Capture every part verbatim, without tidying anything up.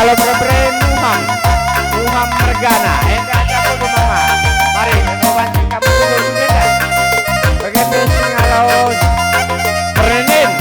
Bere-bere Muham, Muham mergana, enda jago mama. Mari, enda banci kami dulu dulu enda. Bage pe si ngalo pernenin.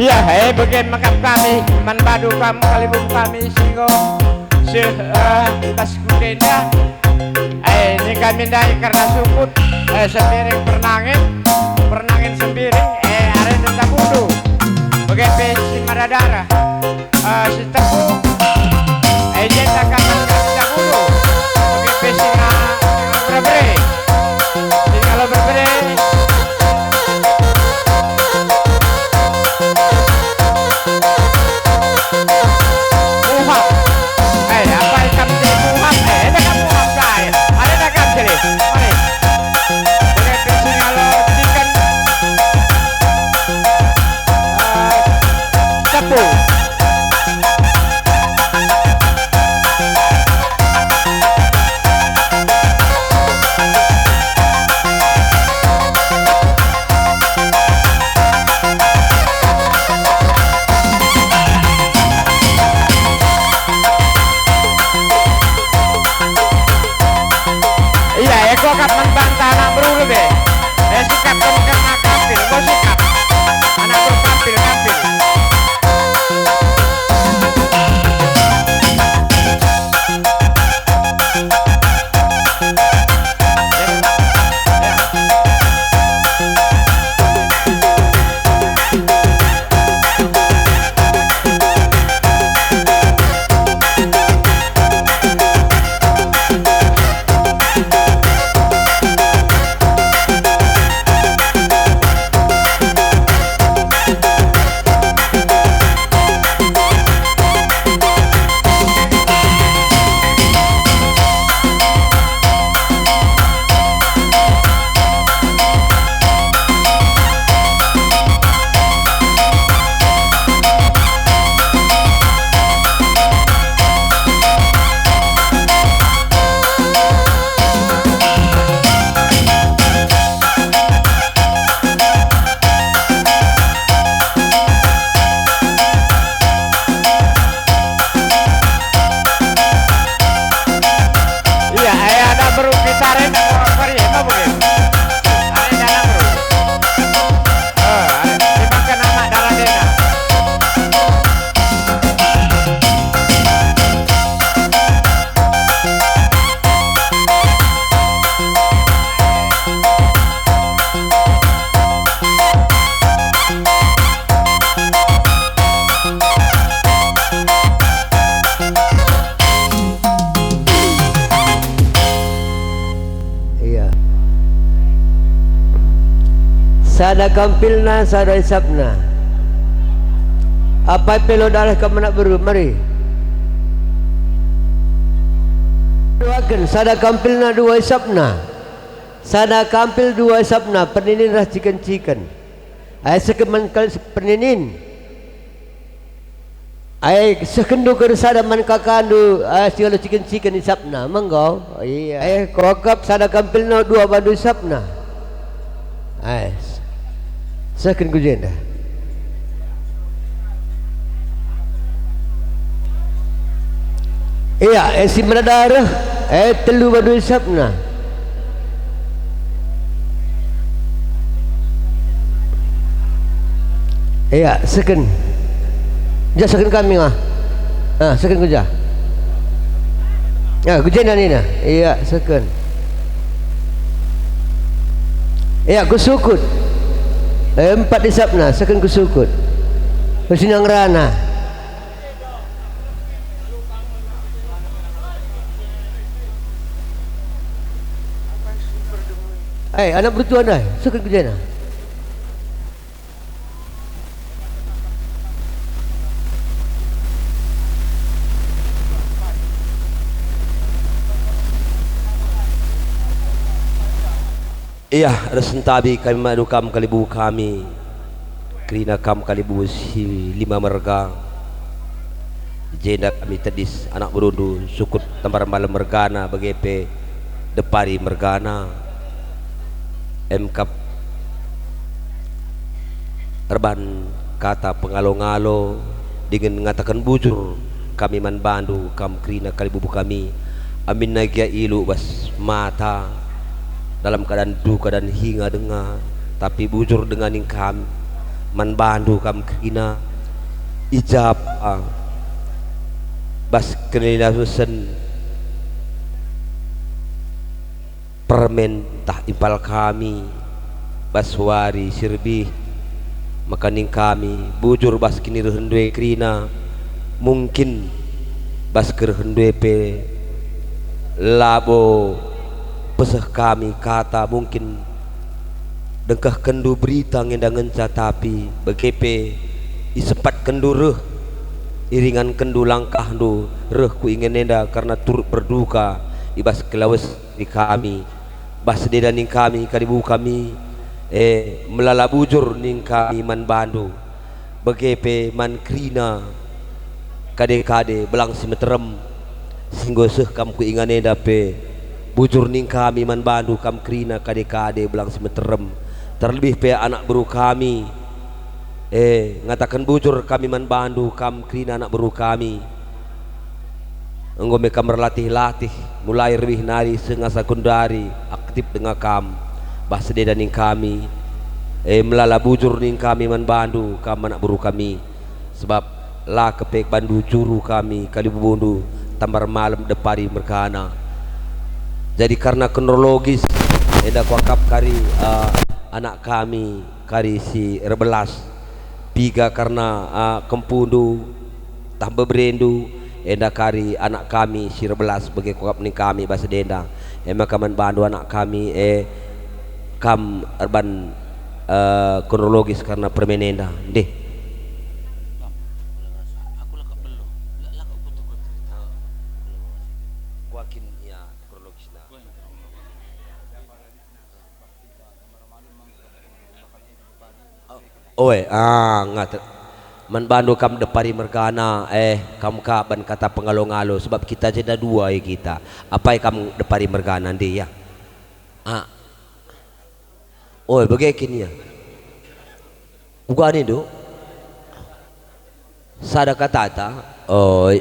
Iya, eh, bage mekap kami man badu kam kalibum kami si enggo seh, eh, i bas kuta enda. Eh, ini kami ndai kerna sukut, eh, Sembiring Pernangin, Pernangin Sembiring, eh, arenda Tabudu. Bage pe si Madadara. Eh, si Tepu. Eh, jenda kami dahulu. Oke, pe singa, singa bere-bere. Singa lo bere-bere. Muham. Eh, apa ikam jadi Muham? Eh, enda kam Muham, kai? Ada enda kam jadi? Mari. Oke, pe singa lo chicken. Eh, Tepu. Iya, e, kuakap man banta anak beru lebe. E, sikap kan kena kampil, enggo sikap. Anak beru kampil, kampil. Iya, eh, ada beru kita renda orang Korea, apa boleh? Ada dana beru. Eh, ada, timbangkan anak dalam dena. Iya. Sada kampilna, sada isapna. Apai pe lo dalah kam anak beru, mari. Doaken, sada kampilna, dua isapna. Sada kampil, dua isapna, perninin ras ciken-ciken. Ai sehken man kal perninin. Ai sehkenndu kal sada man kakandu, ai si ngalo ciken-ciken isapna, menggo. Iya. Ai kuakap sada kampilna, dua bandu isapna. Ai sehken ku jenda. Ia, e si merada reh, e telu bandu isapna. Ia, seken. Ja seken kami, ah. Ah, seken ku ja. Ah, ku jenda nina. Ia, seken. Ia, ku sukut. E, empat isapna, seken ku sukut. Ku sinang rana. Eh, anak bertuan ai, seken ku jenda. Ia, ras ntadi kami madu kam kalibubu kami, kerina kam kalibubu si lima merga. I jenda kami tedis anak berundu, sukut Tambar Malem mergana, bage pe Depari mergana. Emkap erban kata pengalo-ngalo dingen ngataken bujur kami man bandu kam kerina kalibubu kami, aminna gia ilu bas mata, dalam keadaan duka dan hinga denga, tapi bujur denga ning kam man bandu kam kerina, i ja pe bas kenilawesen permen ntah impal kami bas wari si rebih, maka ning kami bujur bas kinirehenNdu e kerina, mungkin bas kerehenNdu e pe labo peseh kami kata, mungkin dengkehkenNdu berita nge enda ngenca, tapi bage pe isempatkenNdu reh, iringankenNdu langkahNdu reh ku ingan enda kerna turut berduka i bas kelawes ni kami, bas deda ning kami kalibubu kami, e, melala bujur ning kami man bandu, bage pe man kerina kade-kade belang si meterem, si enggo seh kam ku ingan enda pe, bujur ning kami man bandu kam kerina kade-kade belang si meterem, terlebih pe anak beru kami, e, ngataken bujur kami man bandu kam kerina anak beru kami. Enggo me kam erlatih-latih, mulai rebih nari seh ngasa genduari aktif denga kam, bas deda ning kami, e, melala bujur ning kami man bandu kam anak beru kami, sebab la kepe bandu juru kami kalibubundu Tambar Malem Depari mergana. Jadi kerna kronologis enda kuakap kari, eh, anak kami kari si erbelas, piga kerna, eh, kempundu, tah beberendu, enda kari anak kami si erbelas bage kuakap ning kami bas denda. E maka man bandu anak kami, e, kam erban, eh, kronologis kerna permen enda. Ndih. Kuakin ia kronologisna. Oe, ah, ngate. Man bandu kam Depari mergana, eh, kam ka ban kata pengalo-ngalo, sebab kita jenda dua, eh, kita. Apai kam Depari mergana, ndih, ya? Ah. Oe, bage kin, ya? Uga nindu? Sada katata, oh,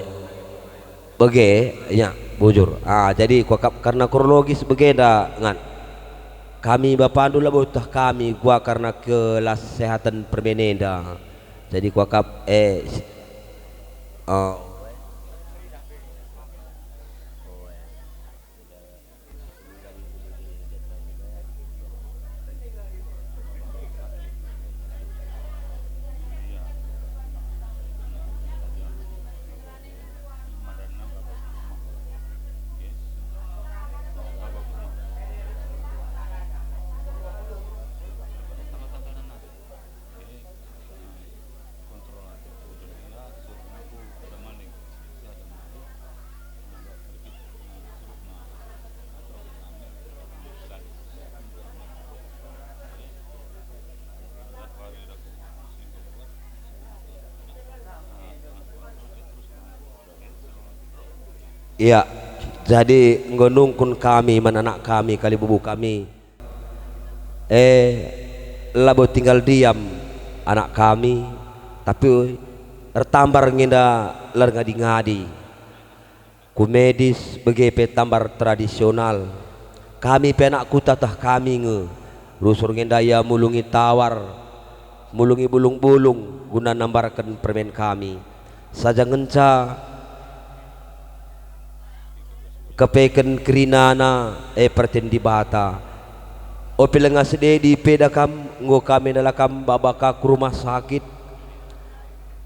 bage, ya, bujur. Ah, jadi kuakap kerna kronologis bagenda, ngan. Kami bapandu labo tah kami gua kerna kesehaten permen enda. Jadi kuakap, eh, si-, oh. Ia, jadi enggo nungkun kami man anak kami, kalibubu kami. Eh, labo tinggal diam anak kami, tapi ertambar nge enda la erngadi-ngadi. Ku medis bage pe tambar tradisional. Kami pe anak kuta teh kami nge. Rusur ngenda ia mulungi tawar, mulungi bulung-bulung guna nambarken permen kami. Saja ngenca kepeken kerinana, e pertin Dibata. Ope lenga sededi peda kam, enggo kami ndala kam baba ka ku rumah sakit.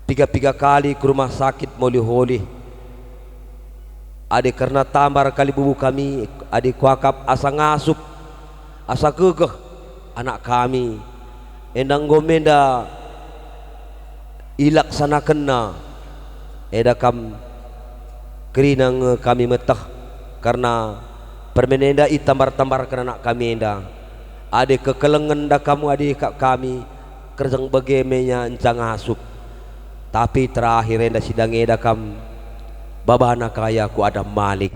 Piga-piga kali ku rumah sakit molih-olih. Adi kerna tambar kalibubu kami, adi kuakap asa ngasup, asa gegeh anak kami, enda enggo menda ilaksanakenna, eda kam kerina nge kami meteh, kerna permen enda itambar-tambarken anak kami enda. Adi kekelengen da kam adi kap kami, kerjeng bage me ia nca ngasup. Tapi terakhir enda sidang eda kam, babana kaya ku Adam Malik.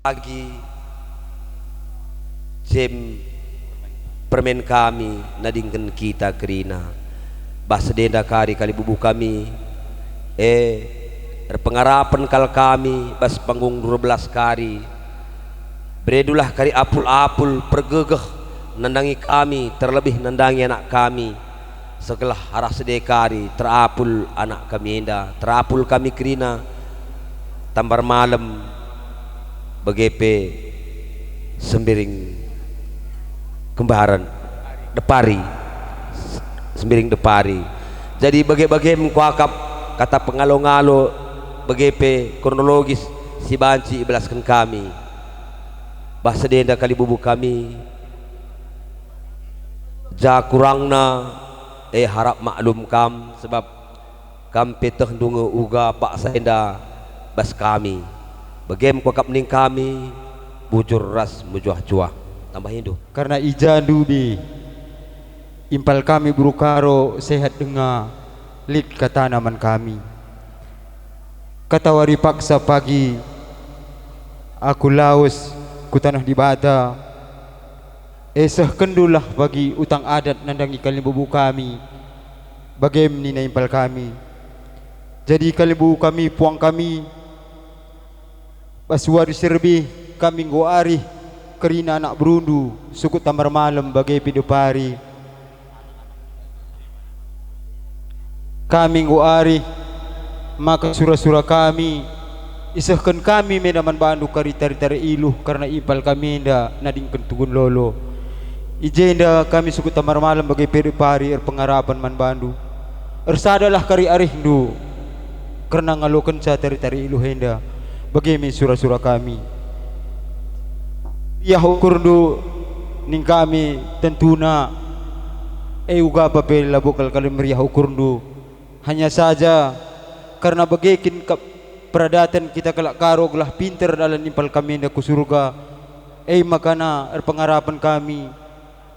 Pagi jem permen kami nadingken kita kerina. Bas sedenda kari kalibubu kami, e, erpengarapen kal kami bas panggung dua belas kari. Beredulah kari apul-apul pergegeh nandangi kami, terlebih nandangi anak kami. Segelah arah sede kari terapul anak kami enda, terapul kami kerina, tambar malem, bage pe sembiring kembaran, depari, sembiring depari. Jadi bage-bage me kuakap kata pengalo-ngalo, bage pe kronologis si banci ibelasken kami. Bas sedenda kalibubu kami, ja kurangna, e, harap maklum kam, sebab kam pe tehndu nge uga paksa enda bas kami. Bage me kuakap ning kami, bujur ras mejuah-juah. Tambahindu. Kerna i ja ndu be, impal kami beru Karo sehat denga, lit katana man kami. Katawari paksa pagi aku lawes ku taneh Dibata, e, sehkenndulah pagi utang adat nandangi kalibubu kami, bage me nina impal kami. Jadi kalibubu kami, puang kami, bas wari si erbih kami enggo arih kerina anak berundu, sukut tambar malem bage pe depari. Kami enggo arih maka sura-sura kami isehken kami me enda man bandu kari tari-tari iluh, kerna impal kami enda nadingken tugun lolo. I jenda kami sukut tambar malem bage pe depari erpengarapen man bandu. Ersadalah kari arihndu kerna ngalokenca tari-tari iluh enda, bage me sura-sura kami. Meriah ukurndu ning kami tentuna, e, uga pe labo kal kari meriah ukurndu. Hanya saja, kerna bage kin kap peradaten kita kalak Karo gelah pinter dalan impal kami enda ku Surga, e, makana erpengarapen kami.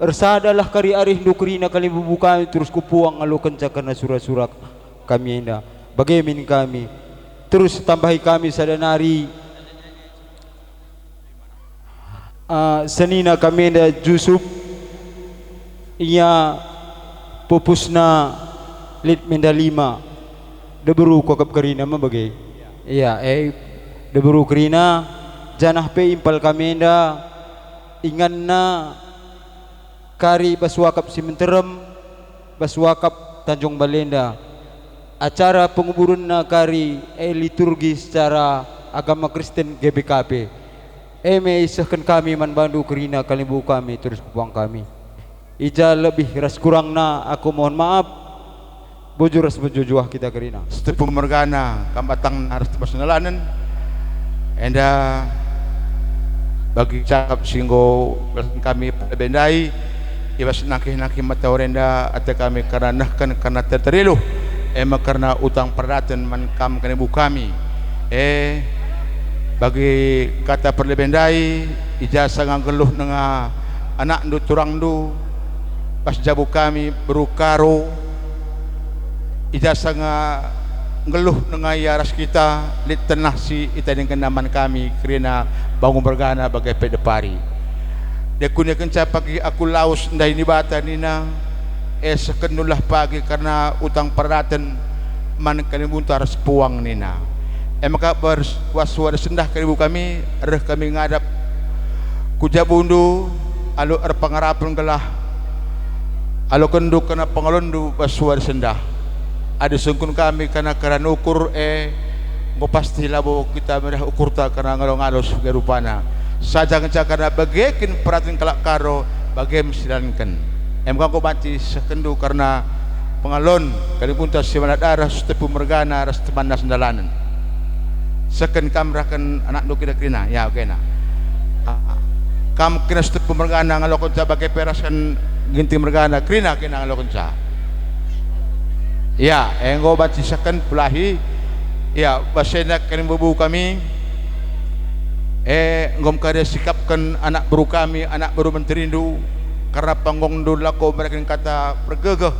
Ersadalah kari arihndu kerina kalibubu kami terus ku puang ngalokenca kerna sura-sura kami enda. Bage min kami. Terus tambahi kami sada nari, ah, senina kami enda Jusup, ia pupusna lit me enda lima. Diberu kuakap kerina me bage. Ia, e, diberu kerina, janah pe impal kami enda inganna kari bas wakap si menterem, bas wakap Tanjung Balenda. Acara penguburenna kari, e, liturgi secara agama Kristen G B K P. E me isehken kami man bandu kerina kalibubu kami terus ku puang kami. I ja lebih ras kurangna aku mohon maaf. Bujur ras mejuah-juah kita kerina. Sitepu mergana, kam batangna ras tebas nelanen. Enda bagi cakap si enggo belaken kami pada bendai, i bas nangkih-nangkih matawari enda ate kami kerna nehken kerna terteriluh, e me kerna utang perdaten man kam kalibubu kami. E, bagi kata perlebe ndai, i ja sanga nggeluh denga anakndu turangndu, bas jabu kami beru Karo, i ja sanga nggeluh denga ia ras kita, lit tenah si itadingkenna man kami kerina bangun mergana bage pe depari. Dekune kenca pagi aku lawes ndahi Dibata nina, E, sehkenndulah pagi kerna utang peradaten man kalimbunta ras puang nina. E maka bers-, was wari sendah kalibu kami, reh kami ngadap ku jabundu alu erpengarapen gelah alokenndu kerna pengalonndu bas wari sendah. Adi sungkun kami kerna keran ukur, e, enggo pasti labo kita merah ukurta kerna ngalo-ngalo si bage rupana. Saja ngenca kerna bage kin peraten kalak Karo, bage me sidalanken. E maka enggo banci sehkenndu kerna pengalon kalimbunta si man Darat, Sutepu mergana ras temanna sendalanen. Sehken kam rehken anakndu kerina-kerina, ya, kena. Kam kerina Sutepu mergana ngalokenca bage pe rasken Ginting mergana kerina kena ngalokenca. Ya, enggo banci sehken pulahi. Ya, bas enda kalimbundu kami, e, enggo me kari sikapken anak beru kami, anak beru menterindu, kerna panggongndu lako mereken kata pergegeh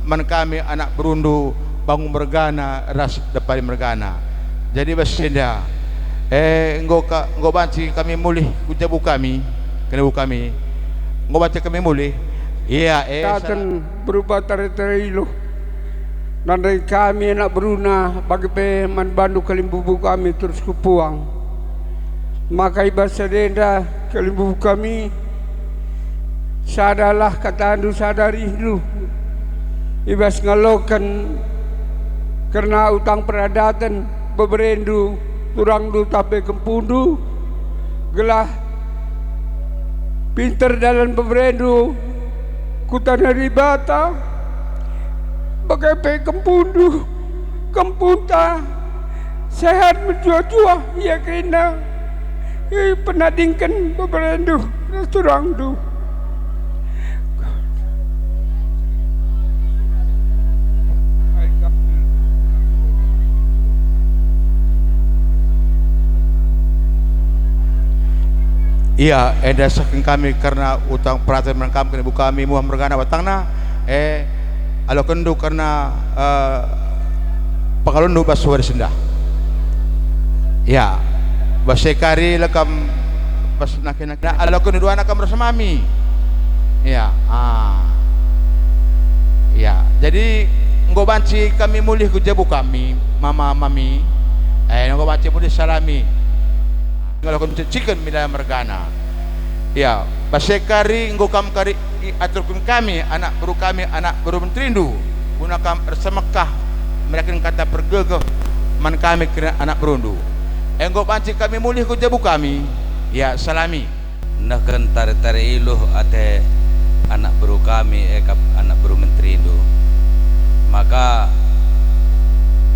man kami anak berundu Bangu mergana ras Depari mergana. Jadi bas enda, e, enggo ka, enggo banci kami mulih ku jabu kami, kalibu kami, enggo banci kami mulih. Ia, e, Daten berupa tare-tare iluh. Nandangi kami anak beruna, bage pe man bandu kalimbundu kami terus ku puang. Maka i bas sada enda kalimbundu kami, sadalah katandu, sada rihndu i bas ngaloken kerna utang peradaten beberendu, turangndu, tah pe kempundu, gelah pinter dalan beberendu ku taneh Dibata, bage pe kempundu, kempunta sehat mejuah-juah ia kerina, ipenadingken beberendu ras turangndu. Ia, enda sehken kami kerna utang peraten man kam kalibu kami, Muah mergana batangna, e, alokenndu kerna, e, pengalonndu bas wari sendah. Ia, bas e kari la kam bas nangkih-nangkih, alokenndu duana kam ras mami. Ia, ah. Ia, jadi enggo banci kami mulih ku jabu kami, mama, mami. E, enggo banci mulih salami. Ngaloken ceciken Milala mergana. Ia, bas e kari enggo kam kari iaturken kami, anak beru kami, anak beru menterindu, guna kam ersemekah mereken kata pergegeh man kami kerina anak berundu. Enggo banci kami mulih ku jabu kami, ia, salami. Nehken tare-tare iluh ate anak beru kami, e kap anak beru menterindu. Maka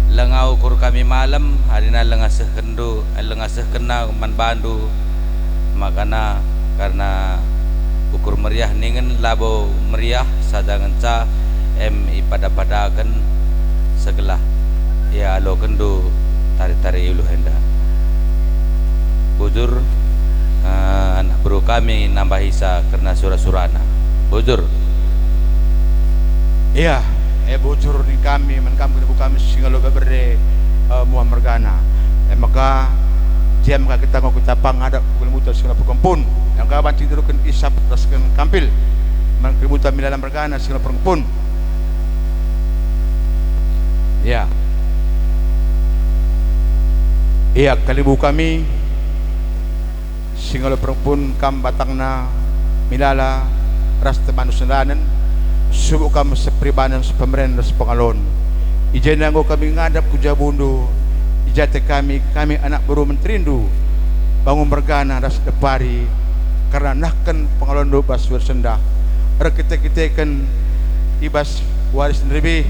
langa ukur kami malem, adina langa sehkenndu, langa sehkenna man bandu, makana kerna ukur meriah ningen labo meriah sada ngenca em ipada-padaken segelah ialokenndu tare-tare iluh enda. Bujur, eh, anak beru kami nambahisa kerna sura-surana. Bujur. Ia, e, bujur nina kami man kam kalibu kami si ngalo bebere, eh, Muah mergana. E maka, jam ka kita enggo kita pang ngadap ku kalimbunta si ngalo perkempun. E maka banci nduduken isap rasken kampil man kalimbunta Milala mergana si ngalo perkempun. Ia. Ia, kalibu kami, si ngalo perkempun kam batangna Milala ras temandu sendalanen, subuk kam seperibanen, sepemeren ras pengalon. I jenda enggo kami ngadap ku jabundu, i ja ate kami, kami anak beru menterindu, Bangu mergana ras Depari, kerna nehken pengalonndu bas wari sendah, erkite-kiteken i bas wari si nderbih,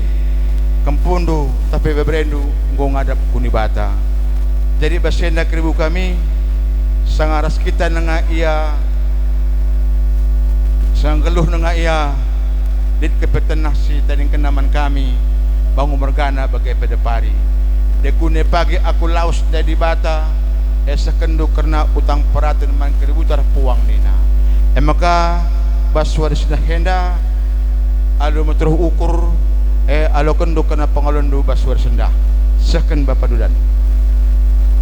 kempundu, tah pe beberendu enggo ngadap ku Dibata. Jadi bas enda kalibu kami, sanga ras kita nengah ia, sanga nggeluh nengah ia, lit kepe tenah si itadingkenna man kami, Bangu mergana bage pe Depari. Dekune pagi aku lawes ndai Dibata, e sehkenndu kerna utang peraten man kalimbunta ras puang nina. E maka, bas wari sendah enda, alu meteruh ukur, e, alokenndu kerna pengalonndu bas wari sendah. Sehken Bapa Dudan.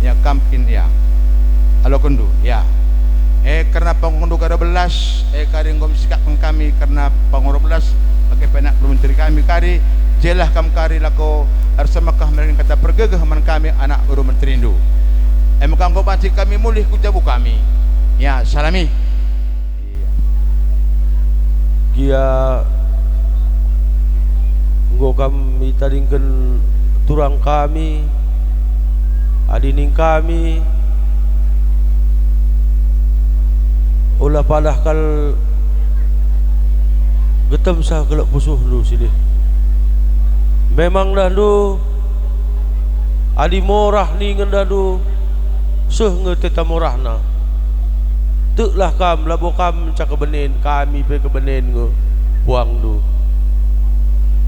Ia, kam kin, ia. Alokenndu, ia. E, kerna panggung dua belas, e, kari enggo sikapken kami kerna panggung dua belas, bage pe anak beru menteri kami kari, jelah kam kari lako ersemekah mereken kata pergegeh man kami anak beru menterindu. E maka enggo banci kami mulih ku jabu kami. Ya, salami. Gia enggo kam itadingken turang kami, adi ning kami, "Ola padah kal getemsa kelek pusuhndu si lit." Memang dahndu, adi morah ningen dahndu, seh nge teta morahna. Teklah kam, labo kam ngenca kebenen, kami pe kebenen nge puangndu.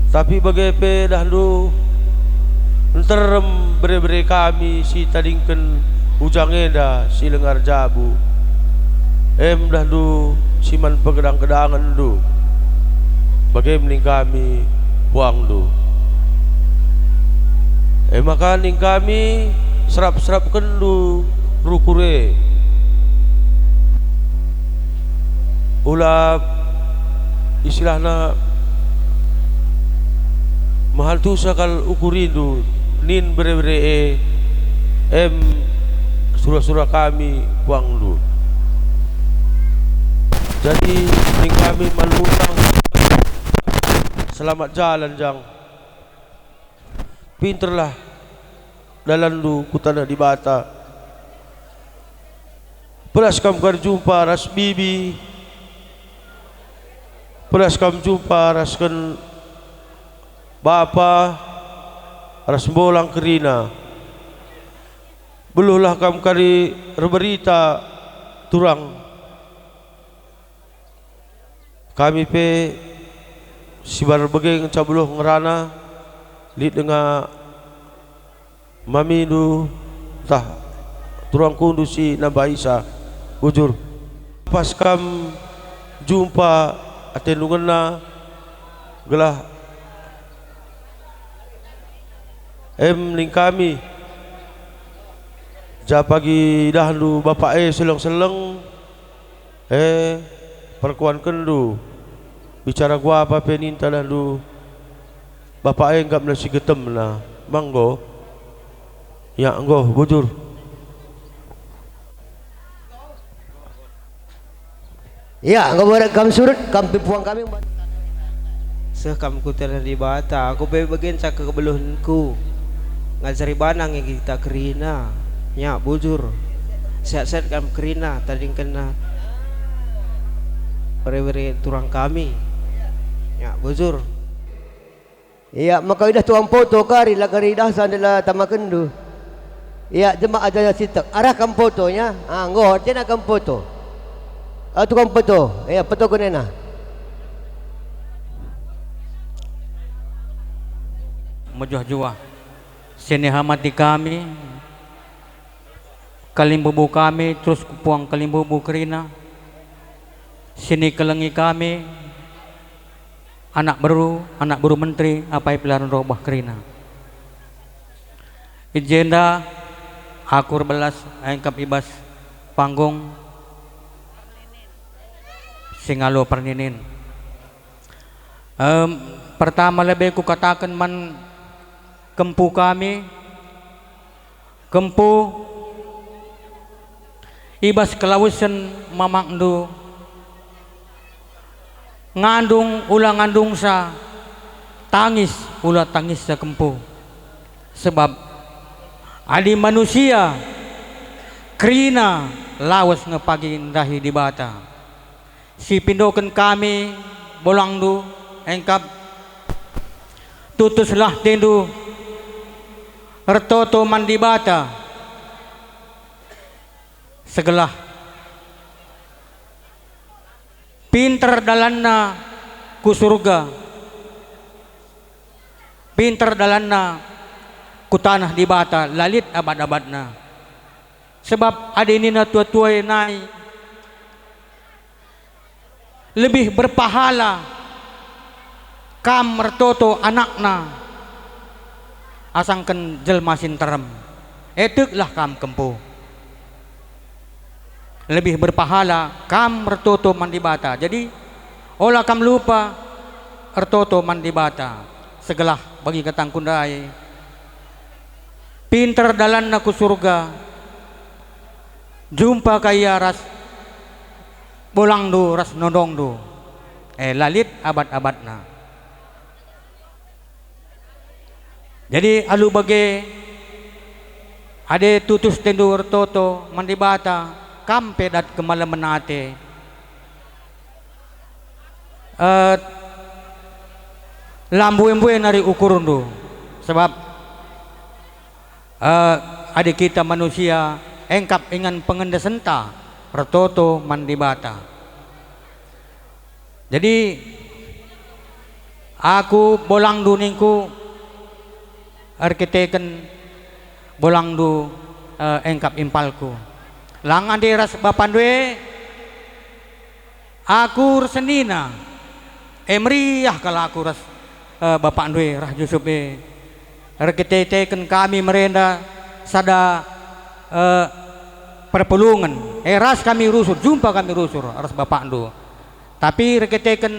Tapi bage pe dahndu, nterem bere-bere kami si tadingken ujang enda si lenga erjabu. Em dahndu si man pegedang-gedangenndu, bage me ning kami puangndu. E maka ning kami serap-serapkenndu rukur e. Ula istilahna mehantusa kal ukurindu nin bere-bere e, em sura-sura kami puangndu. Jadi ning kami malunang, selamat jalan, Jang. Pinterlah dalanndu ku taneh Dibata. Pedas kam kari jumpa ras bibi, pedas kam jumpa rasken bapa ras mbolang kerina. Beluhlah kam kari erberita turang. Kami pe si banci bage ngenca beluh ngerana, lit denga mamindu ntah turangkundu si nambahisa, bujur. Pas kam jumpa atendu ngena, gelah em ning kami, ja pagi idahndu bapa e seleng-seleng, e, perkuankenndu, bicara kuapa pe ninta dahndu, bapa e nggapna si getemna, ma enggo? Ya, enggo, bujur. Ya, enggo berek kam surut, kam pe puang kami. Seh kam ku taneh Dibata, aku pe bage ngenca kebeluhenku. Ngajari bana nge kita kerina. Ya, bujur. Sehat-sehat kam kerina, tadingkenna bere-bere turang kami. Ya, bujur. Ia maka idah tukang poto kari, la kari idahsa ndela tamakenndu. Ia jemak aja sitek, arah kam poto, ya? Ah, enggo, ertina kam poto. Ah, tukang poto, ia poto kenena. Mejuah-juah. Sini hamati kami, kalimbubu kami, terus kupuang kalimbubu kerina. Sini kelengi kami, anak beru, anak beru menteri, apai pelaran roh bah kerina. I jenda aku erbelas engkap i bas panggung si ngalo perninin. Em, pertama lebe kukataken man kempu kami, Kempu, i bas kelawesen mamakndu, ngandung ula ngandungsa, tangis ula tangissa kempu. Sebab adi manusia kerina lawes nge pagi ndahi Dibata. Sipindoken kami bolangndu engkap. Tutuslah atendu ertoto man Dibata, segelah pinter dalanna ku Surga, pinter dalanna ku taneh Dibata, la lit abat-abatna. Sebab adi nina tua-tua e nai, lebih berpahala kam ertoto anakna asangken jelma si nterem. E, teklah kam kempu. lebih berpahala kam ertoto man Dibata. Jadi, ola kam lupa ertoto man Dibata. Segelah bagi katangku ndai, pinter dalanna ku Surga, jumpa ka ia ras bolangndu ras nondongndu, e, la lit abat-abatna. Jadi alu bage, adi tutus atendu ertoto man Dibata, kam pe dat kemalemen ate. Eh, la mbue-mbue nari ukurndu, sebab, eh, adi kita manusia engkap ingan pengendesenta ertoto man Dibata. Jadi, aku bolangndu ningku, erkiteken bolangndu, eh, engkap impalku. Lang ande ras bapandu e, aku ersenina, e meriah kal aku ras, eh, bapakndu e, ras Jusup e. Erkiteken kami merenda sada, eh, perpulungen, e ras kami rusur, jumpa kami rusur ras bapakndu. Tapi erkiteken,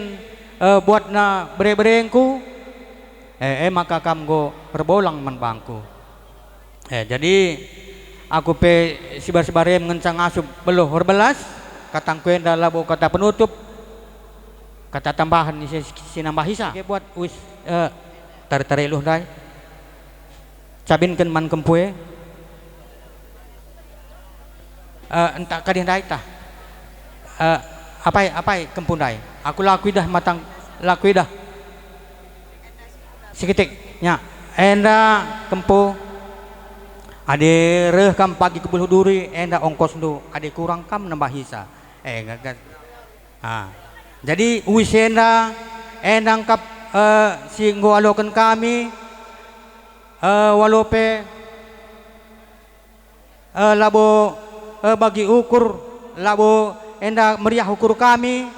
eh, buatna bere-berengku, eh, e maka kam enggo erbolang man bangku. Eh, jadi aku pe sibar-sibar e ngenca ngasup beluh erbelas, katangku enda labo kata penutup, kata tambahen ise si nambahisa. Age buat uis, eh, tare-tare iluh ndai. Cabinken man kempu e. Eh, enta kadih ndai tah. Eh, apai, apai kempu ndai? Aku la kuidah matang, la kuidah. Sikitik, nya. Enda kempu. Adi reh kam pagi ku Buluh Duri, enda ongkosndu. Adi kurang kam nambahisa. Eh, gagas. Ah. Jadi uis enda, enda engkap, eh, si enggo aloken kami, eh, walo pe, eh, labo, eh, bagi ukur, labo enda meriah ukur kami,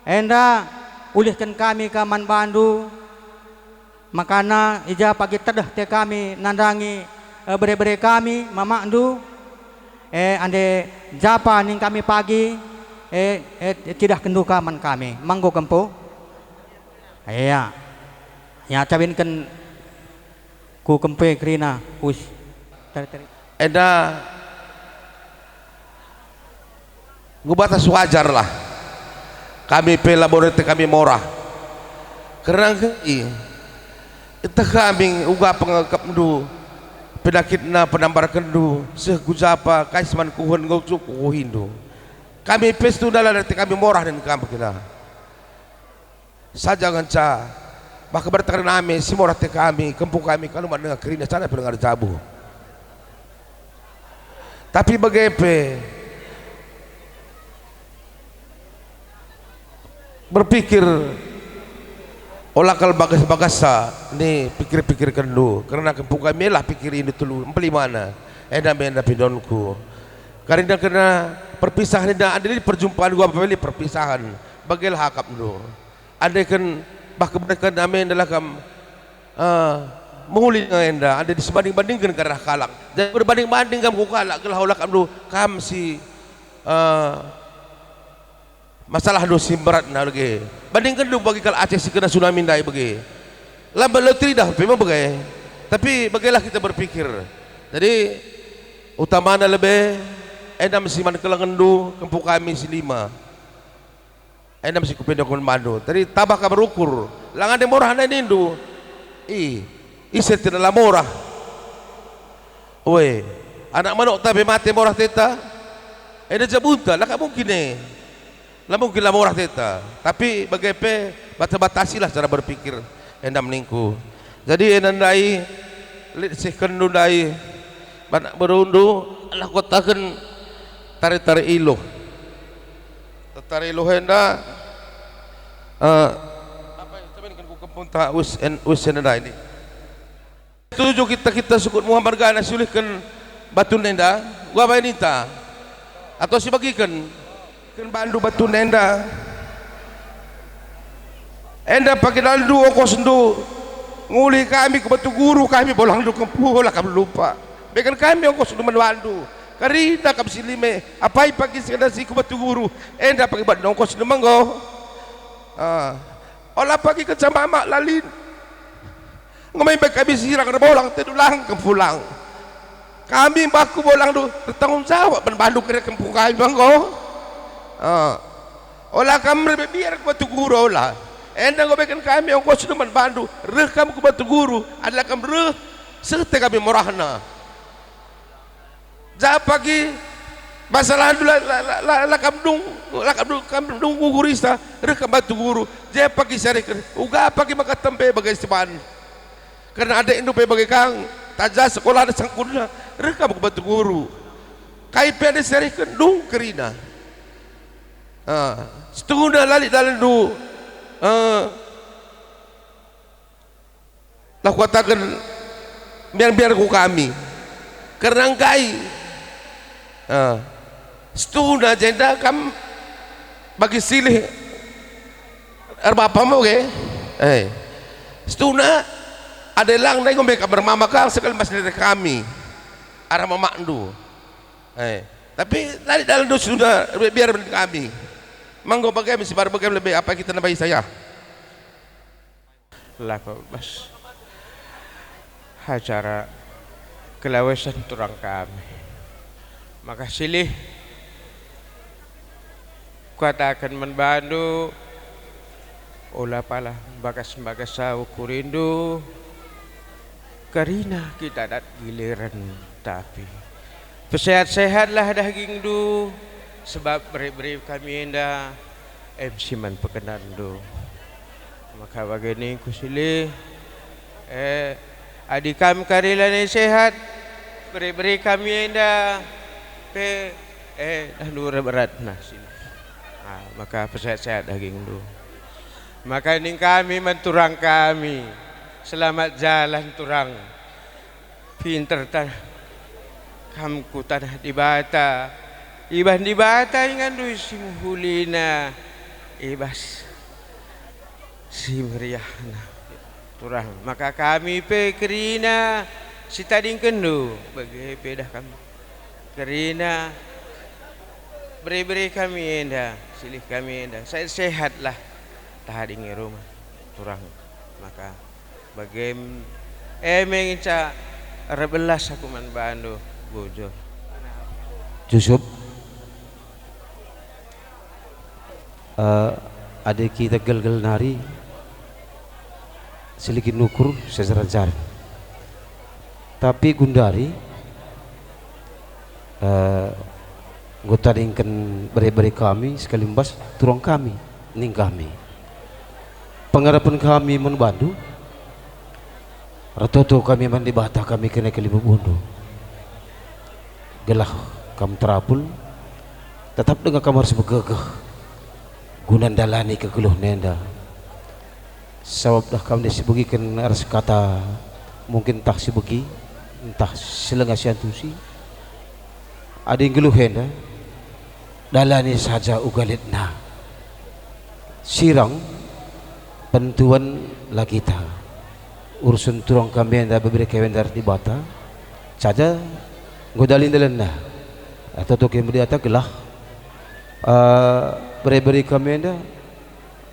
enda ulihken kami ka man bandu. Makana i ja pagi tedeh te kami nandangi, eh, bere-bere kami, mamakndu, eh, ande japa ning kami pagi, eh, eh, cidahkenndu ka man kami. Manggo kempu? Ia. Ya, cabinken ku kempu e kerina, uis. Teri-teri. Enda Enggo batas wajarlah. Kami pe labo rete kami morah. Kerna engke i, ieteh kami uga pengakapndu, penakitna penambarkenndu, seh ku japa, kai si man kuhen enggo cukup kuhindu. Kami pe setunda la rete kami morah nin kam kena. Saja ngenca, bah kebertanggen ame si morah te kami, kempu kami, kalu man denga kerina sana pe denga erjabu. Tapi bage pe, berpikir, ola kal bagas-bagasa ni pikir-pikirkenndu, kerna kempu kami lah pikirindu telu, empelimana, enda me enda pindonku. Kerina kena perpisahan enda, adi lit perjumpaan gua, adi lit perpisahan, bagelah akapndu. Andaiken bah kebereken ame ndalah kam, eh, mehuli nge enda, ande sibanding-bandingken arah kalak. Jadi berbanding-banding kam ku kalak, gelah ola kam ndu kam si, eh, masalahndu si beratna lage. Bandingkenndu bagi kalak Aceh si kena tsunami ndai bage. Lambat lau teridah pe me bage. Tapi bagelah kita berpikir. Jadi, utamana lebe, enda me si man kelengenndu, kempu kami si lima. Enda me si kupindoken bandu. Jadi taba kam berukur. Lang ande morah nai nindu. I, ise tena la morah. Ue, anak manuk ta pe mate morah teta. Enda jabunta, la ka mungkin e. La mungkin la morah teta. Tapi bage pe, bata-batasilah cara berpikir. Enda me ningku. Jadi enda ndai, lit seh kenndu ndai, anak berundu, lah kutaken tare-tare iluh. Tare iluh enda, eh, apa yang temen ku kempunta us en, us enda ndai ni. Tuju kita, kita sukut Muhammad gana siulihken batu enda, gua bae ninta. Atau sibagiken. Ken bandu batu enda. Enda pakidandu ongkosndu. Nguli kami ku Batu Guru, kami bolangndu kempu, la kam lupa. Beken kami ongkosndu man bandu. Kerina kam si lime, apai pagi si ngena si ku Batu Guru, enda pagi bat nongkos ndu menggo. Ah. Ola pagi kenca mamak lalin. Enggo me kami sirang erbolang, tedu lang kem pulang. Kami mbah ku bolang ndu ertanggung jawab man bandu kira kempu kai menggo. Ah. Ola kam rebe biar ku Batu Guru ola. Enda enggo beken kami ongkos ndu man bandu, reh kam ku Batu Guru, adi la kam reh, seh te kami morahna. Ja pagi masalah la, la, la, la, la kam dung, la kam dung, kam dung gurista, reh kam Batu Guru, je pagi sareken, uga pagi maka tembe bage siban. Kerna adekndu pe bage kang, taja sekolah ada sangkunna, reh kam ku Batu Guru. Kai pe adi sareken dung kerina. Ah, situhuna la lit dalenndu, eh, la kukataken mbiar-mbiar ku kami. Kerna engkai? Ah, situhuna jenda kam bagi silih erbapa mo ge? Eh, situhuna adi lang ndai nggo me kam ermama kang sekali mas nire kami arah mamakndu. Eh, tapi la lit dalenndu situhuna rebe biar man kami. Menggo bage me si mbar bage lebe apa kita nambahi saya. Lako bas acara kelawesen turang kami. Maka silih kukataken man bandu, ola pala mbagas-mbagas ukurindu, kerina kita dat giliren tapi. Pesehat-sehatlah dagingndu, sebab bere-bere kami enda em si man pekenanndu. Maka bage ningku silih, eh, adi kam kari lanai sehat, bere-bere kami enda pe, eh, dah nure beratna silih. Ah, maka pesehat-sehat dagingndu. Maka ning kami man turang kami, selamat jalan turang. Pinter tanah kam ku tanah Dibata, ibas Dibata inganndu si mehulina, ibas si meriahna. Turang, maka kami pe kerina si tadingkenndu, bage pe dah kami. Kerina bere-bere kami enda, silih kami enda, sehat-sehatlah tading i rumah turang, maka bagem e me ngenca erbelas aku man bandu, bujur. Jusup, eh, adi kita gelgel nari, siligin ukur sejaran-jaran. Tapi gundari, eh, enggo tadingken bere-bere kami sekalimbas turang kami, ning kami. Pengarapen kami man bandu, ertoto kami man Dibata kami kene kalimbubu ndu. Gelah kam terapul, tetap denga kam harus begegeh guna ndalani kegeluhen enda. Sabap dah kam ndai sibegiken ras kata mungkin ntah sibegi, ntah si langa siantusi. Adi nggeluh enda, dalani saja uga litna. Sirang pentuan la kita. Urusen turang kami enda bebere kami enda ras Dibata, saja enggo dalin dalanna. Atau tuki mediata gelah, eh, bere-bere kami enda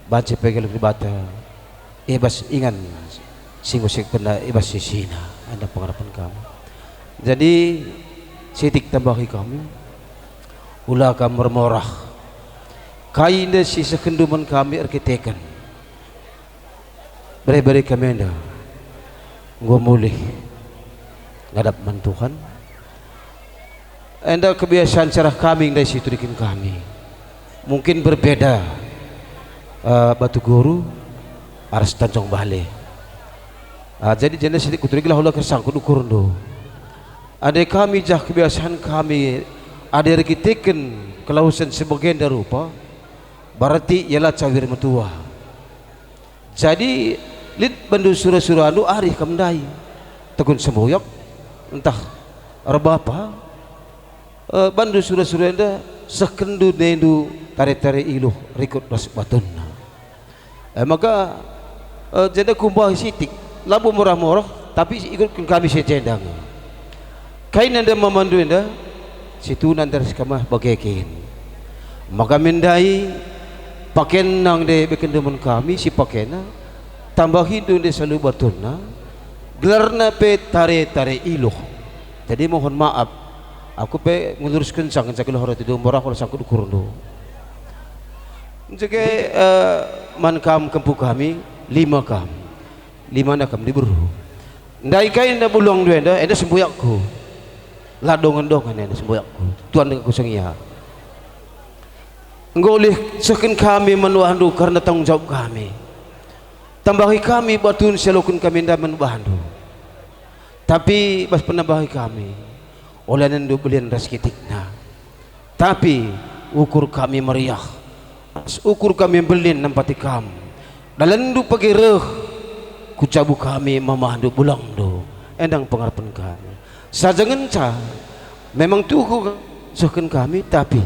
banci pe gelah Dibata i bas ingan si enggo siekkenna i bas sisina, enda pengarapen kami. Jadi, sitik tambahi kami, ula kam mermorah. Kai nde si sehkenndu man kami erkiteken bere-bere kami enda enggo mulih ngadap man Tuhan? Enda kebiasaan cara kami ndai si ituriken kami. Mungkin berbeda, eh, Batu Guru ras Tanjung Bale. Ah, jadi jenda sitik kuturikenlah ula kersangkut ukurndu. Adi kami jah kebiasaan kami, adi erkiteken kelawesen si bagenda rupa, berarti ialah cawir metua. Jadi, lit bandu sura-surandu arih kam ndai. Tekun semboyak, ntah erbapa, eh, bandu sura-sura enda sehkenndu nendu tare-tare iluh rikut ras batunna. Eh, maka, eh, jenda kumbahi sitik, labo morah-morah, tapi ikutken kami si jenda nge. Kai nanda mamandu enda? Situhuna ndai ras kam bage kin. Maka mendai pakenna ndai iberekenndu man kami si pakena, tambahindu ndai salu batunna, gelarna pe tare-tare iluh. Jadi mohon maaf, aku pe ngeluruskenca ngenca gelah roti dombo rah ola sangkut ukurndu. Njege, eh, man kam kempu kami, lima kam. Limana kam diberu. Ndai kai enda bulangndu enda, enda sembuyakku. La dongen-dongen enda sembuyakku. Tuan denga kusung ia. Enggo ulih sehken kami man bandu kerna tanggung jawab kami. Tambahi kami batun si ialoken kami ndai man bandu. Tapi bas penambahi kami, olanenndu belian ras kitikna. Tapi ukur kami meriah, ras ukur kami mbelin nampati kam. Dalanndu pagi reh, kucabu kami mamahndu bulangndu, endang pengarepen kami. Saja ngenca, memang tuhu sehken kami, tapi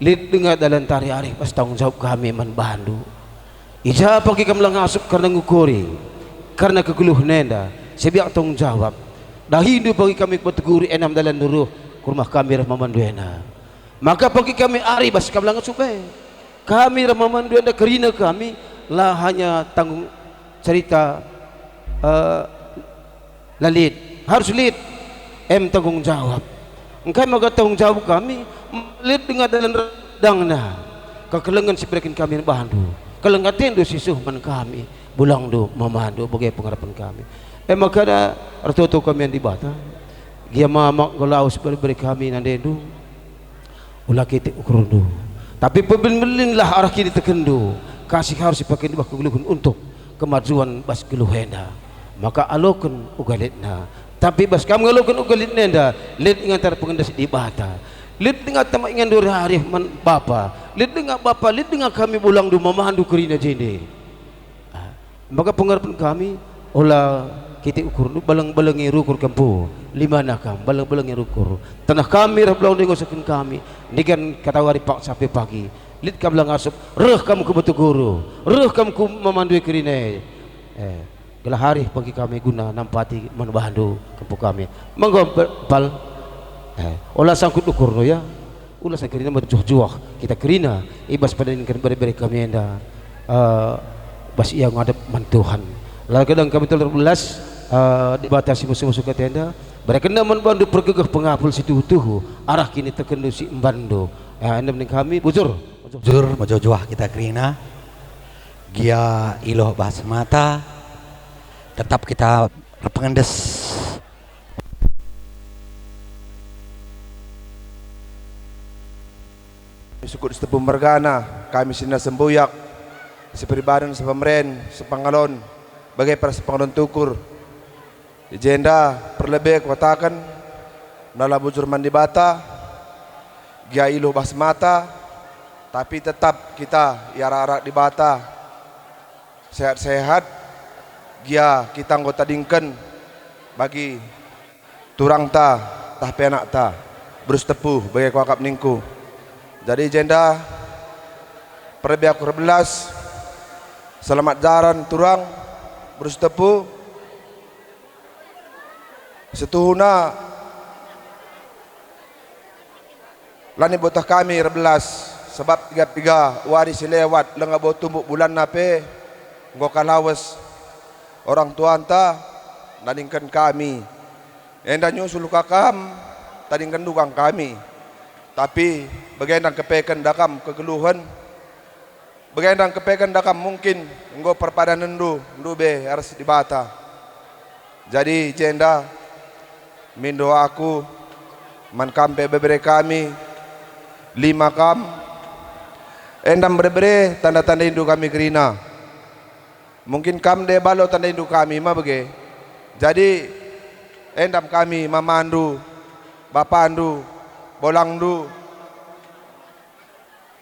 lit denga dalan tari arih bas tanggung jawab kami man bandu. I ja pagi kam la ngasup kerna ngukuri, kerna kegeluhen enda, si biak tanggung jawab. Dahindu pagi kami peteguri enam dalan nuruh ku rumah kami reh mamanndu enda. Maka pagi kami arih bas kam la ngasup e. Kami reh mamanndu enda kerina kami, la hanya tanggung cerita, eh, La lit, harus lit. Em tanggung jawab. Engkai maka tanggung jawab kami? Lit denga dalan redangna. Kekelengen si ibereken kami man bandu. Keleng atendu si suh man kami. Bulangndu, mamandu, bage pengarepen kami. E maka da ertoto kami man Dibata. Gia mamak enggo lawes bere-bere kami nandendu. Ula kitik ukurndu. Tapi pebelin-belinlah arah kinitekenndu, kasih harus ipakendu bas kegeluhen untuk kemajuan bas geluh enda. Maka aloken uga litna. Tapi bas kam ngaloken uga litna enda, lit ngantar pengendes Dibata. Lit denga tama inganndu rarih man Bapa. Lit denga Bapa, lit denga kami bulangndu mamandu kerina jende. Ah, maka pengarepen kami, ola kitik ukurndu, baleng-balengi rukur kempu, limana kam, baleng-balengi rukur. Taneh kami reh bulangndu enggo sehken kami, nigan katawari paksa pe pagi. Lit kam la ngasup, reh kam ku Betu Guru, reh kam ku mamandu e kerina e. Eh, gelah arih pagi kami guna nampati man bandu kempu kami. Manggo be-, pal. Eh, ola sangkut ukurndu ya. Ula sa kerina mejuah-juah kita kerina i bas pendahin bere-bere kami enda, eh, bas ia ngadep man Tuhan. La kedang kami telah erbelas, eh, Dibata si musuh-musuh kata enda, berekenna man bandu pergegeh pengapul si tuhu-tuhu, arah kinitekenndu si embanndu. Eh, enda mending kami, bujur. Jujur, mejuah-juah kita kerina. Gia iluh bas mata, tetap kita erpengendes. Sukut sitepu mergana, kami sina sembuyak, sepribaden, sepemeren, sepangalon, bage pe ras sepangalon tukur. I jenda perlebe kukataken, mela bujur man Dibata, gia iluh bas mata, tapi tetap kita iarak-arak Dibata. Sehat-sehat, gia kita enggo tadingken bagi turangta tah pe anakta, beru Sitepu, bage kuakap ningku. Jadi i jenda perlebe aku erbelas, selamat jaran turang, beru Sitepu. Setuhuna, la nibotoh kami erbelas, sebab piga-piga wari si lewat langa bo tumbuk bulanna pe enggo ka lawes orang tuanta nadingken kami. Enda nyusul ka kam, tadingkenndu kang kami. Tapi bage ndang kepeken da kam kegeluhen. Bage ndang kepeken da kam mungkin enggo perpadanenndu ndube ras Dibata. Jadi i jenda mindo aku man kam pe bebere kami, lima kam, enda mbere-bere tanda-tandaindu kami kerina. Mungkin kam nde balo tandaindu kami ma bage. Jadi, enda kami mamandu, bapandu, bolangndu,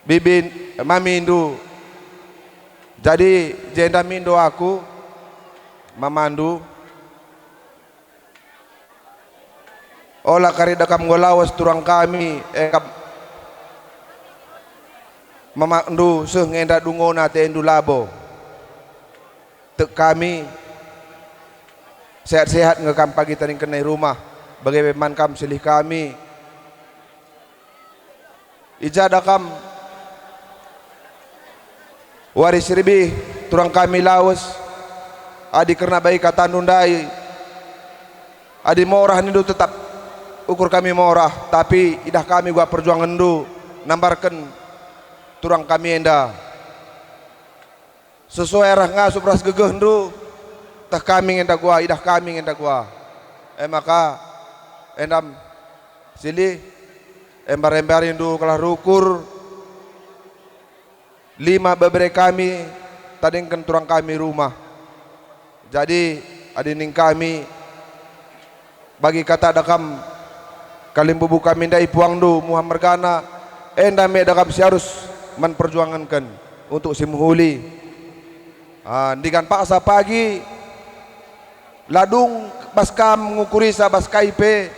bibin, mamindu. Jadi, jenda mindo aku, mamandu, ola kari da kam enggo lawes turang kami, e kap-, mamakndu seh nge enda dungona atendu labo. Tek kami, sehat-sehat nge kam pagi tadingkenna i rumah, bage pe man kam silih kami. I ja da kam wari si ribih, turang kami lawes, adi kerna bagi katandu ndai, adi morah nindu tetap ukur kami morah, tapi idah kami uga perjuangenndu nambarken turang kami enda. Sesuai arah ngasup ras gegehndu, teh kami nge enda gua, idah kami nge enda gua. E maka, endam, silih, embar-embarindu gelah rukur, lima bebere kami, tadingken turang kami rumah. Jadi, adi ning kami, bagi kata da kam, kalimbubu kami ndai puangndu muah mergana, enda me da kam si arus man perjuangenken untuk si mehuli. Ah, ndigan paksa pagi, la dung bas kam ngukurisa bas kai pe,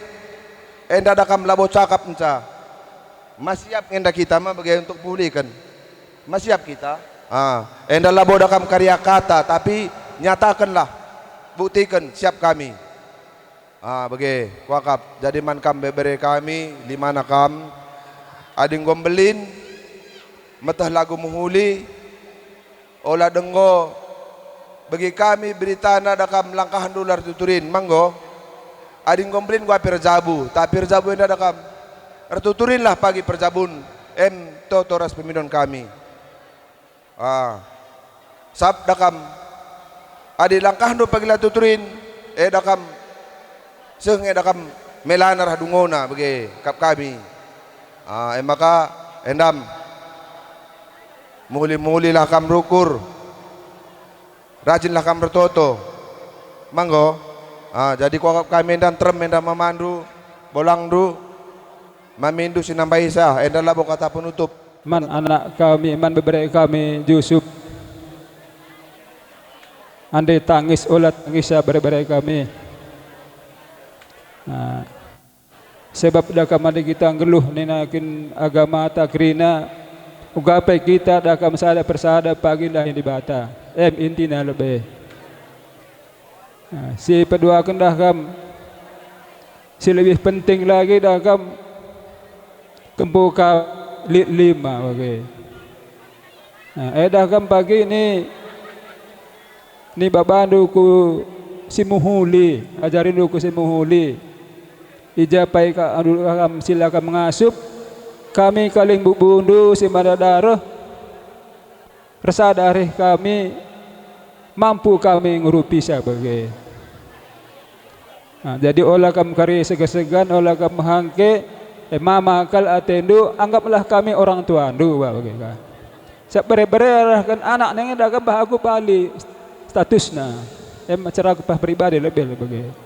enda da kam labo cakap nca. Masiap nge enda kita ma bage untuk puliken. Masiap kita. Ah, enda labo da kam karia kata, tapi nyatakenlah, buktiken siap kami. Ah, bage, kuakap. Jadi man kam bebere kami, limana kam. Adi enggo mbelin, meteh lagu mehuli, ola denggo, bagi kami beritana da kam langkahndu la ertuturin, manggo? Adi enggo mbelin gua pe erjabu, tapi erjabu enda da kam. Ertuturinlah pagi perjabun, em toto ras pemindon kami. Ah. Sap da kam. Adi langkahndu pagi la tuturin, e da kam. Seh nge da kam melana rah dungona bage kap kami. Ah, e maka endam. Muli-mulilah kam rukur. Rajinlah kam ertoto. Manggo. Ah, jadi kuakap kami enda nterem enda mamandu, bolangndu, mamindu si nambaisa, enda labo kata penutup. Man anak kami, man bebere kami, Jusup. Ande tangis, ola tangisa bere-bere kami. Nah, sebab da kam adi kita nggeluh nina kin agamata kerina, uga pe kita da kam sada persada pagi ndahi Dibata. Em intina lebe. Nah, si peduaken da kam, si lebih penting lagi da kam, kempu ka lit lima bage. Nah, e da kam pagi ni, ni babandu ku si mehuli, ajarindu ku si mehuli. I ja pe ka adu kam si la kam ngasup, kami kalimbubu-bubundu si mada daruh, ersada arih kami, mampu kami ngerupisa bage. Nah, jadi ola kam kari sega-segan, ola kam mehangke, e mama kal atendu, anggaplah kami orang tuandu, ba bage ka. Sab bere-bere arahken anak nenge da kam bah aku pali statusna. Em cara aku bah pribadi lebe bage.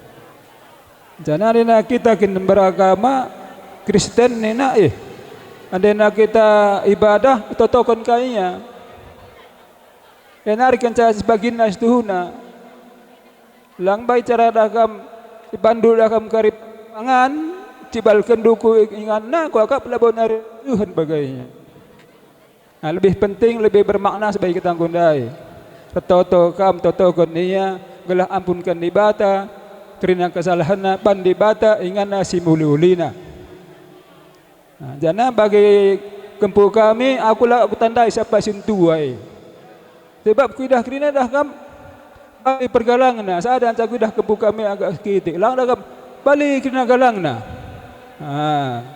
Janah nina kita kin beragama Kristen nina, eh, andena kita ibadah, itotoken ka ia. E nari kenca sebaginna situhuna. Lang bai cara da kam, ibandu da kam kari pangan, cibalkenndu ku inganna, kuakap labo nari tuhen bagainya. Nah, lebih penting, lebih bermakna sebagai kita enggo ndai. Ertoto kam, totoken ia, gelah ampunken Dibata kerina kesalahenna, ban Dibata inganna si muli-ulina. Nah, janah bagi kempu kami, aku la kutandai siapa si ntua e. Sebab kuidah kerina dah kam bali pergalangna, sada nca kuidah kempu kami agak kitik. Lang dah kam bali kerina galangna. Ah.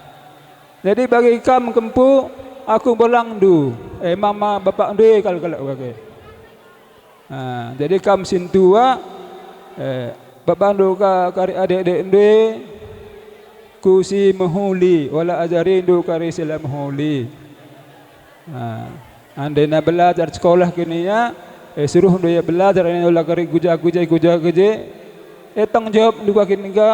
Jadi bagi kam kempu, aku bolangndu, eh, mama bapakndu e kal kalak bage. Ah, jadi kam sintua, eh, babandu ka kari adik-adikndu e, ku si mehuli, ola ajarindu kari si la mehuli. Ah, andena belajar sekolah kin ia, eh, suruhndu ia belajar, ola kari guja-guja, guja-guje, eh, tanggung jawabndu ka kin ka.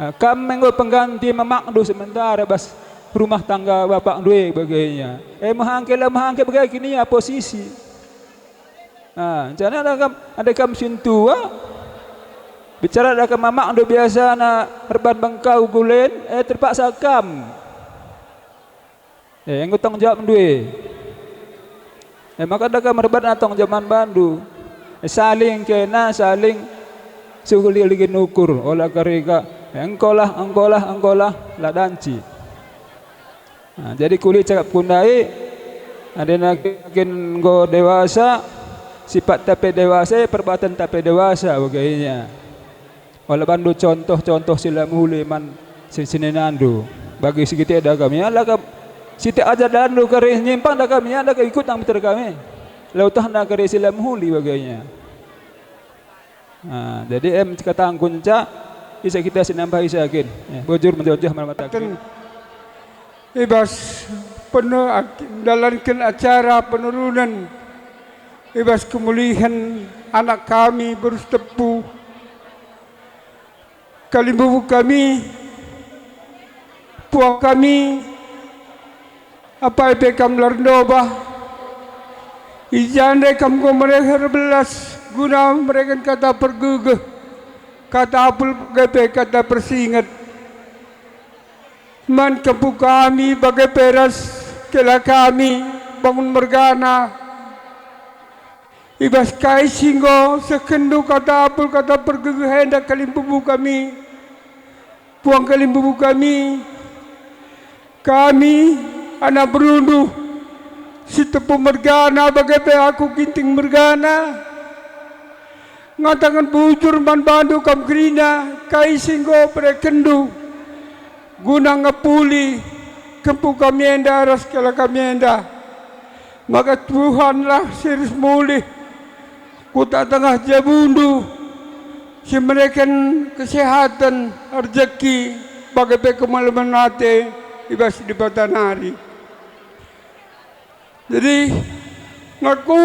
Ah, kam enggo pengganti mamakndu sementara bas rumah tangga bapakndu e bagainya. Eh, mehangke la mehangke bage kin ia posisi. Ah, janah da kam, adi kam sintua, bicara da kam mamakndu biasana erban bengkau gulen, eh, terpaksa kam. Eh, enggo tanggung jawabndu e. Eh, maka da kam erbatna tanggung jawab man bandu. Eh, saling kena, saling sugul ligin ukur, ola kari ka. Eh, engkolah, engkolah, engkolah, la danci. Nah, jadi kuli cakapku ndai, adena kin enggo dewasa, sipatna pe dewasa, perbuatenta pe dewasa bagainya. Ola bandu contoh-contoh si la mehuli man si seninandu. Bagi si kitik da kami, ala kam, sitik aja dalanndu kari nyimpang da kami, ala kam ikut nang miter kami. La utahna kari si la mehuli bagainya. Ah, jadi em katangku nca, isa kita si nambah isa kin. Ya, bujur menjojah mata kin. I bas penu-, ak-, ndalanken acara penurunen, i bas kemulihen anak kami beru Sitepu, kalimbubu kami, puang kami, apai pe kam la erndobah, i ja ndai kam enggo mereken erbelas guna mereken kata pergegeh, kata apul bage pe kata persinget. Man kempu kami bage pe ras kela kami bangun mergana. I bas kai si enggo sehkenndu kata apul kata pergegeh enda kalimbubu kami, puang kalimbubu kami, kami anak berundu, Sitepu mergana bage pe aku Ginting mergana. Ngataken bujur man bandu kam kerina kai si enggo berekenndu guna ngepuli kempu kami enda ras kela kami enda. Maka Tuhanlah si ris mulih ku tengah-tengah jabundu, si mereken kesehaten, rejeki, bage pe kemalemen ate i bas Dibata nari. Jadi, ngaku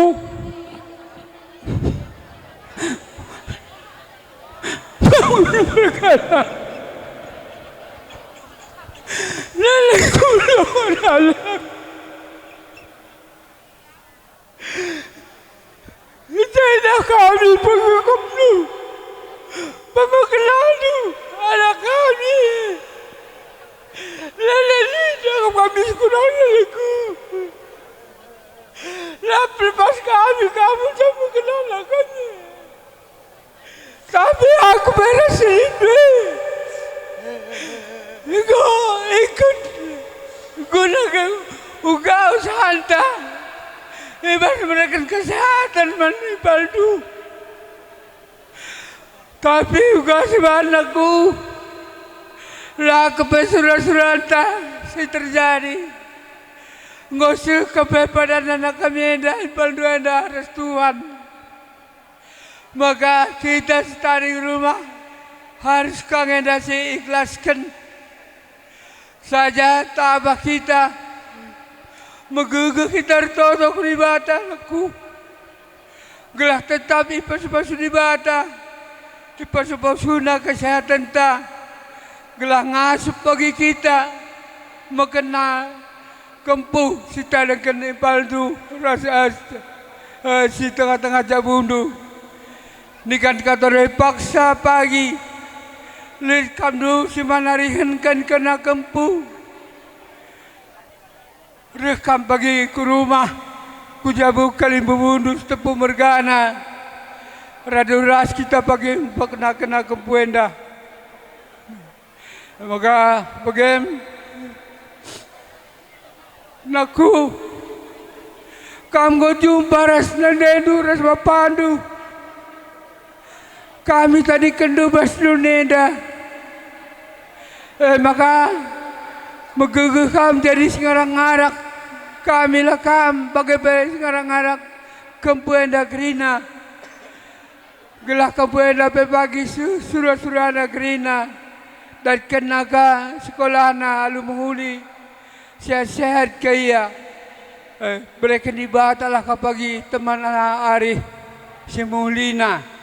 Enda kami pengukupndu, pemekelndu, anak kami. Leleng lit kami sekunana leku. La pelepas kami, kamu sama kenal kami. Tapi aku bela sendiri. Enggo ikut guna ke uga usahanta. Ibas mereken kesehatan man ipaldu. Tapi uga si banaku, la kepe sura-suranta si terjadi. Enggo seh kepe padan anak kami enda ipaldu enda ras Tuhan. Maka kita si tading rumah harus kang enda si ikhlasken. Saja tabah kita, megegeh kita ertoto ku Dibata, leku, gelah tetap ipasu-pasu Dibata, ipasu-pasuna kesehatenta, gelah ngasup bagi kita mekena kempu si tadingken ipaldu ras, eh, eh, si tengah-tengah jabundu. Nikan katore paksa pagi, lit kamndu si manarihenken kena kempu. Reh kam pagi ku rumah, ku jabu kalimbubundu Sitepu mergana. Radu ras kita pagi mekena-kena kempu enda. Maka bagem, nakku, kam enggo jumpa ras nendendu ras bapandu. Kami tadingkenndu bas doni enda. E maka, megegeh kam jadi si ngarak-ngarak. Kamilah kam bage pe si ngarak-ngarak kempu enda kerina. Gelah kempu enda pe bagi su-, sura-surana kerina, datkenna ka sekolahna alu mehuli, sehat-sehat ka ia. Eh, bereken Dibatalah ka pagi teman arih si mehulina.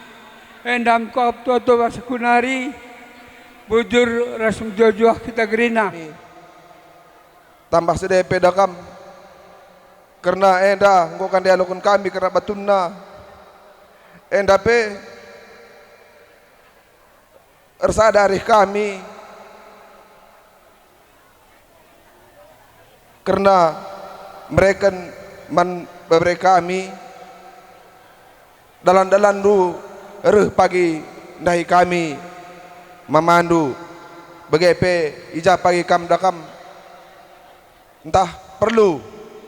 Enda me kuakap toto bas aku nari, bujur ras mejuah-juah kita kerina. Tambah si depe da kam. Kerna enda enggo kan dialoken kami kerna batunna. Enda pe ersada arih kami kerna mereken man bebere kami, dalan-dalanndu reh pagi ndahi kami mamandu, bage pe i ja pagi kam da kam. Ntah perlu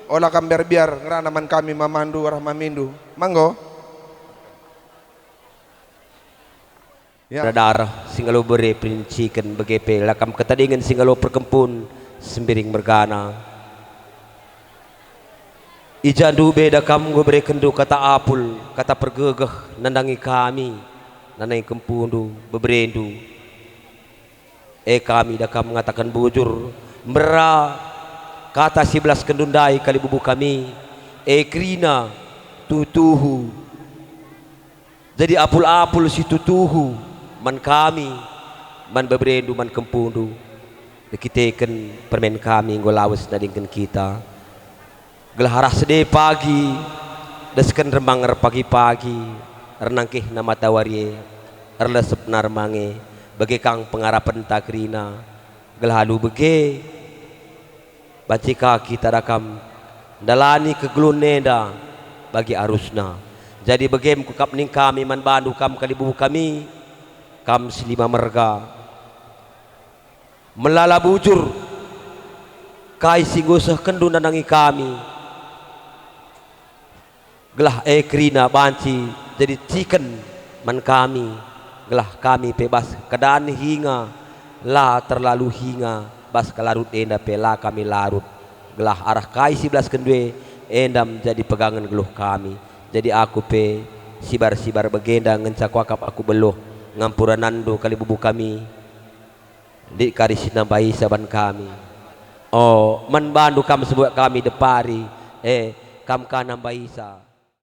ola kam biar-biar ngerana man kami mamandu arah mamindu. Manggo. Ya. Darah si ngalo bere perinciken bage pe la kam ketadingen si ngalo perkempun sembiring mergana. I ja ndube da kam enggo berekenndu kata apul, kata pergegeh nandangi kami, nandangi kempundu, beberendu. E kami da kam ngataken bujur, mbera kata si belaskenndu ndai kalibubu kami, e kerina tuhu-tuhu. Jadi apul-apul si tuhu-tuhu man kami, man beberendu, man kempundu, erkiteken permen kami enggo lawes nadingken kita. Gelah arah sede pagi, desken remang erpagi-pagi, ernangkihna matawari e, erlesepna remang e, bage kang pengarapenta kerina, gelah alu bage, banci ka kita da kam ndalani kegeluhen enda bagi arusna. Jadi bage me kuakap ning kami man bandu kam kalibubu kami, kam si lima merga. Melala bujur kai si enggo sehkenndu nandangi kami, gelah e kerina banci jadi ciken man kami, gelah kami pe bas kedan hinga la terlalu hinga, bas kelarut enda pe la kami larut, gelah arah kai si belaskenndu e, enda me jadi pegangen geluh kami. Jadi aku pe sibar-sibar bagenda ngenca kuakap aku beluh ngampurananndu kalibubu kami. Lit kari si nambahisa ban kami. O, man bandu kam sebuat kami depari, e, kam ka nambahisa.